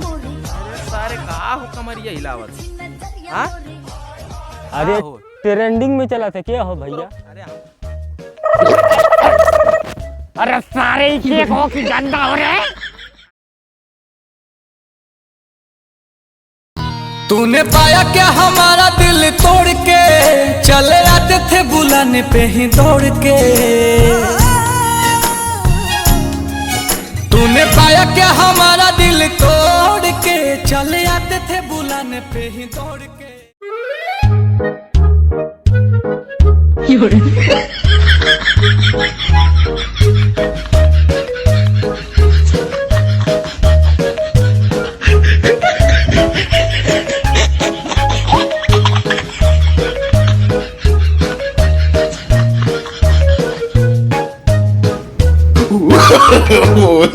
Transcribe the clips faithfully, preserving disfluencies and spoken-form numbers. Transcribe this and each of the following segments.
अरे सारे का हो कमरिया हिलावत? हाँ? अरे का हो? Trending में चला था क्या हो भैया? अरे हम अरे सारे ये हो कि गंदा हो रहे हैं। तूने पाया क्या हमारा दिल तोड़ के, चले आते थे बुलाने पे ही दौड़ के। तूने पाया क्या हमारा दिल तोड़ के, चले आते थे बुलाने पे ही दौड़ के।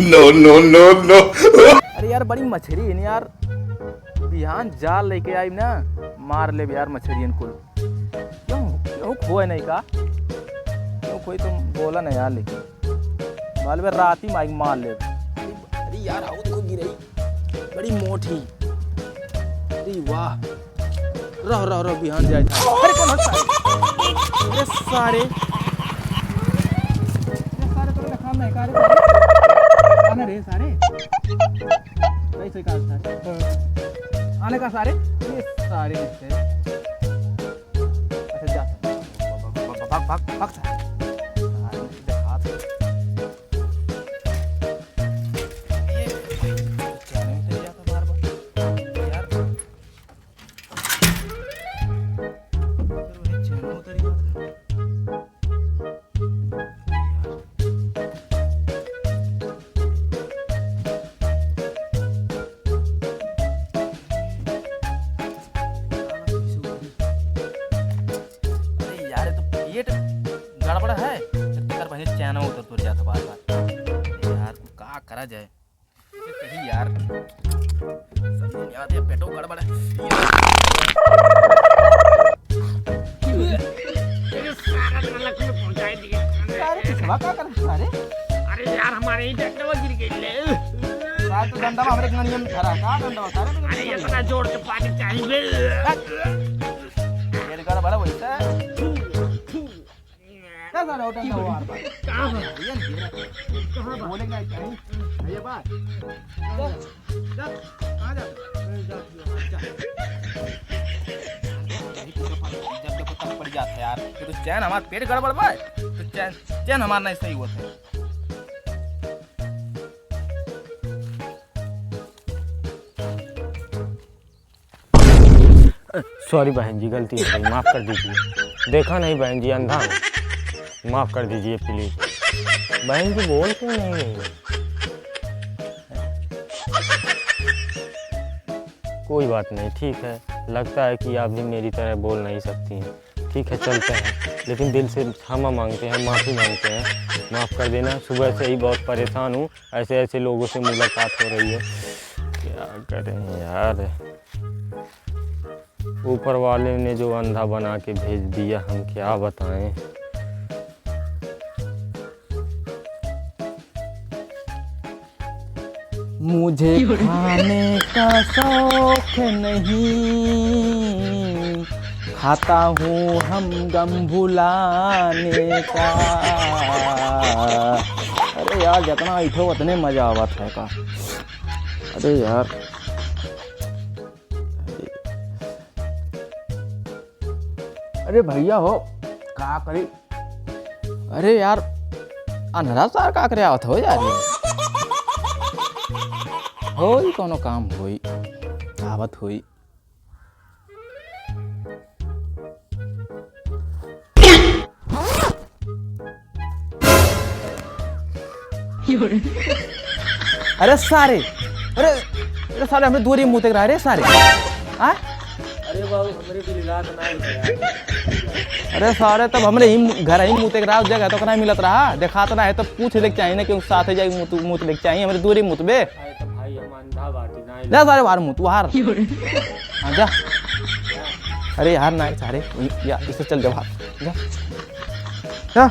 No, no, no, no। अरे यार, बड़ी मछरी है ना यार, बिहान जाल लेके आई ना, मार ले यार मछरियन कुल। क्यों, क्यों खोए नहीं का? क्यों खोए तुम बोला ना यार, लेकिन बाल में राती माइक मार ले। अरे यार, आओ देखो गिरई, बड़ी मोटी। अरे वाह, रहो, रहो, रहो, बिहान जाए था। अरे कौन हंसता है? अरे सारे, अरे सारे, तोरे काम नहीं का रे सारे? आने रे सारे। कैसे का सारे? आने का सारे? ये सारे दिखते हैं। अच्छा, जा। भाग, भाग, भाग, भाग, भाग, सारे। सारे दिखा दे। ये भाई, चैन उतर जाता बार-बार। यार। फिर वही चैन उतर जाता। अरे यार, ये तो पेट गड़बड़ है। तेकर बहिन चैन उतर, उतर जाता बार-बार। अरे यार, तू का करा जाए? कही यार, समझ नहीं आते, पेटो गड़बड़ है। ये सारा नलक में पहुंचाई दिए। सारे पिछवा का कर सारे? अरे यार, हमारे ही डंडवा गिर गई ले। सारे तो डंडवा हमरे गणियम धरा, का डंडवा सारे में अरे, इतना जोर से पानी चाहिए। ये गड़बड़ है वैसे। क्या सारे होटल का हुआ? कहाँ बा? भैया, ये कहाँ बा? बोले नहीं चाहिए। ये बात। जा, जा, कहाँ जा? जा, जा, जा। जब देखो तब पड़ जाता है यार। ये तो चैन हमार पेट गड़बड़ बा, तो चैन, चैन हमार नहीं सही होता है। Sorry बहन जी, गलती हो गई, माफ कर दीजिए। देखा नहीं बहन जी, अंधा हूँ, माफ कर दीजिए please। बहन जी बोल क्यों नहीं रही है? कोई बात नहीं, ठीक है, लगता है कि आप भी मेरी तरह बोल नहीं सकती हैं। ठीक है, चलते हैं, लेकिन दिल से क्षमा मांगते हैं, माफी मांगते हैं, माफ कर देना। सुबह से ही बहुत परेशान हूँ, ऐसे ऐसे लोगों से मुलाकात हो रही है, क्या करें यार। ऊपर वाले ने जो अंधा बना के भेज दिया, हम क्या बताएं। मुझे खाने का शौक नहीं, खाता हूँ हम गम भुलाने का। अरे यार, जितना ऐठो उतने मजा आवत है का। अरे यार, अरे भैया हो, का करी? अरे यार, अन्हरा सार का करे आवत हो यार ये? होई कोनो काम होई, आवत होई। अरे सारे, अरे, अरे सारे, हमरे दुआरी मुँह देख रहा है रे सारे। हाँ? अरे बाबू, हमरे भी रात ना आइल है यार। अरे सारे, तब हमरे ही घर ही मुँह देख रहा, जगह तो कना मिलत रहा, देखात ना है तो पूछ लेके चाहिए ना, क्यों साथ जाए मुँह, मुँह देख चाहिए, हमरे दुआरी मुँह बे। अरे तो भाई, हम अंधा बाटी ना आइल। जा सारे, बाहर मुँह, तू बाहर। हाँ, जा। अरे यार, ना सारे, या, इससे चल जा बाहर। जा। जा।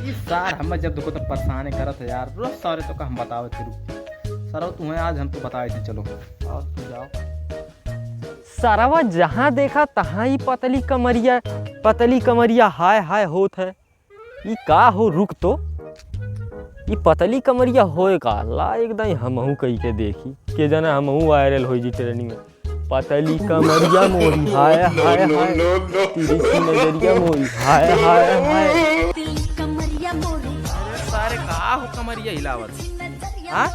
ई सार हमें जब देखो तब परेशान करत है यार। रोज सारे तो का हम बतावे फिर। सरवा, तुम्हें आज हम तो बताए थे, चलो। आओ, तुम जाओ। सरवा, जहाँ देखा तहाँ ही पतली कमरिया, पतली कमरिया, हाय हाय होत है। ई का हो, रुक तो। ई पतली कमरिया होए का? ला, एकदम हमहू कई के देखी, के जाना हमहू viral होई जी trending में। पतली कमरिया मोरी, हाय, हाय, हाय। तिरछी नजरिया मोरी, हाय, हाय, हाय। अरे सारे, का हो कमरिया हिलावत? हाँ?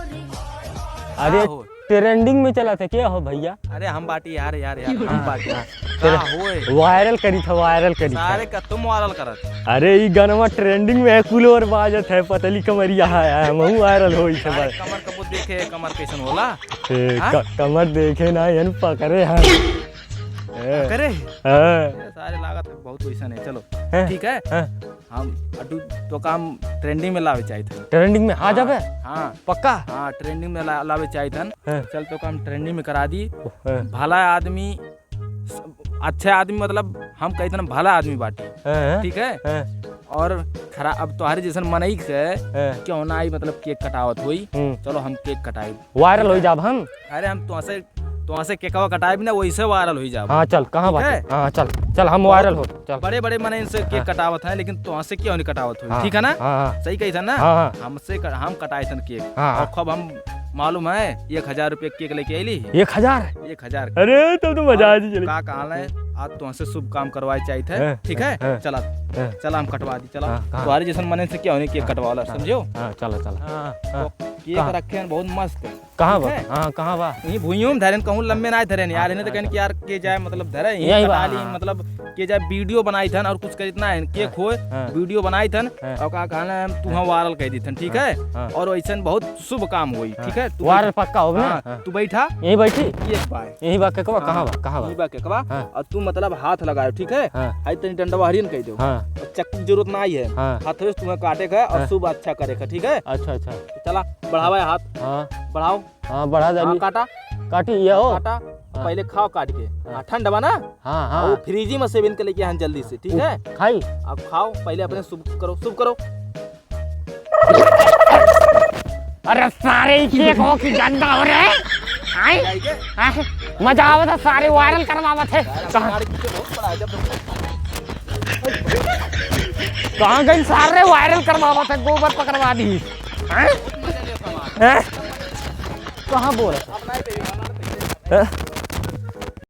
अरे, का हो? Trending में चलत है, के हो भइया? अरे हम बाटी यार, यार, यार, हम बाटी। हाँ। का होए? Viral करी था, viral करी था। सारे का तुम viral करत? अरे ई गनवा trending में है, कुल और बाजत है, पतली कमरिया है, हमहू viral होई थे सारे भाई। कमर कबो देखे, कमर कैसन होला? ए, हाँ? क-, कमर देखे ना, यन पकड़े हैं। ए, करे? हाँ। अरे सारे लागत है बहुत वैसन है, चलो। हैं? ठीक है? हैं? हम अटू तो काम trending में लावे चाहित है। Trending में आ हाँ, जाबे? हाँ। पक्का? हाँ, trending में ला-, लावे चाहित हन। हाँ। चल तो काम trending में करा दी। हाँ। भला आदमी, स-, अच्छा आदमी, मतलब हम कहित हन भला आदमी बाटी। हाँ। ठीक है? हाँ। और खरा-, अब तोहरे जैसन मनई से हाँ। क्यों ना आई, मतलब cake कटावत होई। हम्म। चलो हम cake कटाई। Viral ठीक होई है? जाब हम। अरे हम तोहसे, तोहसे केकवा कटाइब ना, वैसे viral होई जाब। हाँ, चल, कहाँ ठीक बात है? है? हाँ, चल, चल, हम बहुत viral हो, चल। बड़े-बड़े मनई से cake हाँ। कटावत हैं, लेकिन तोहसे क्यों नहीं कटावत होई? हाँ, ठीक है ना? हाँ, हाँ। सही कही था ना? हाँ, हाँ। हमसे क-, हम कटाए थन cake। हाँ, और हाँ। खूब हम मालूम है, एक हजार रुपये cake लेके आइली। एक हजार? एक हजार। अरे, तब तो मजा आ और जी चले। का कहल है, आज तोहसे शुभ काम करवाए चाहित है, हाँ, ठीक है? हाँ, चला, हाँ। चला हम कटवा दी, चला। हाँ, कहाँ? तुम्हारे जैसन मनई से क्यों नहीं cake हाँ, कटवाला, हाँ, समझो? हाँ, चला, चला। हाँ, हाँ। Cake कहाँ? रखे हैं बहुत मस्त। कहाँ ठीक बा? है? हाँ, कहाँ बा? यहीं भुइयों में धरेन, कहूँ लम्बे ना धरेन यार, हाँ, इन्हें तो हाँ, कहन कि यार के जाए, मतलब धरे, यहीं यही बा, कटा ली, हाँ। मतलब के जाए video बनाई थन और कुछ करित ना है, cake हाँ, होए, हाँ। Video बनाई थन हाँ। और का कहना है, हम तुहाँ हाँ। Viral कह दी थन, ठीक हाँ, है? हाँ। और वैसन बहुत शुभ काम होई, हाँ। ठीक है? तू viral बैठा। पक्का होब ना? हाँ, हाँ। तू बैठा। यहीं बैठी? Cake बा। यहीं बा केकवा? हाँ, कहाँ बा? कहाँ बा? यहीं बा केकवा। हाँ। और तू मतलब हाथ लगायो, ठीक है? हाँ। हाई तनी डंडवा हरियन कह दो। हाँ। और चक्की की जरूरत ना आई है। हाँ। हाथ से तुम्हें काटे का है और हाँ। शुभ अच्छा करे का, ठीक है? अच्छा, अच्छा। चला, बढ़ावा है हाथ। हाँ। बढ़ाओ। हाँ, बढ़ा दे हाँ, अभी। काटा। काटी, ये हो। काटा। हाँ। पहले खाओ काट के। हाँ। हाँ, ठंड बा ना? हाँ, हाँ। वो फ्रिज में सेवन के लेके आन जल्दी से, ठीक है? खाई? अब खाओ, पहले अपने शुभ करो, शुभ करो। अरे सारे, ई cake हो कि गंदा हो रे। आय? आय? मजा आवत है, सारे viral करवावत है। कहाँ? मार के बहुत बड़ा है, जब कहाँ गई सारे, viral करवावत है, गोबर पकड़वा दी। हैं? हैं? कहाँ बोल रहा है? हैं?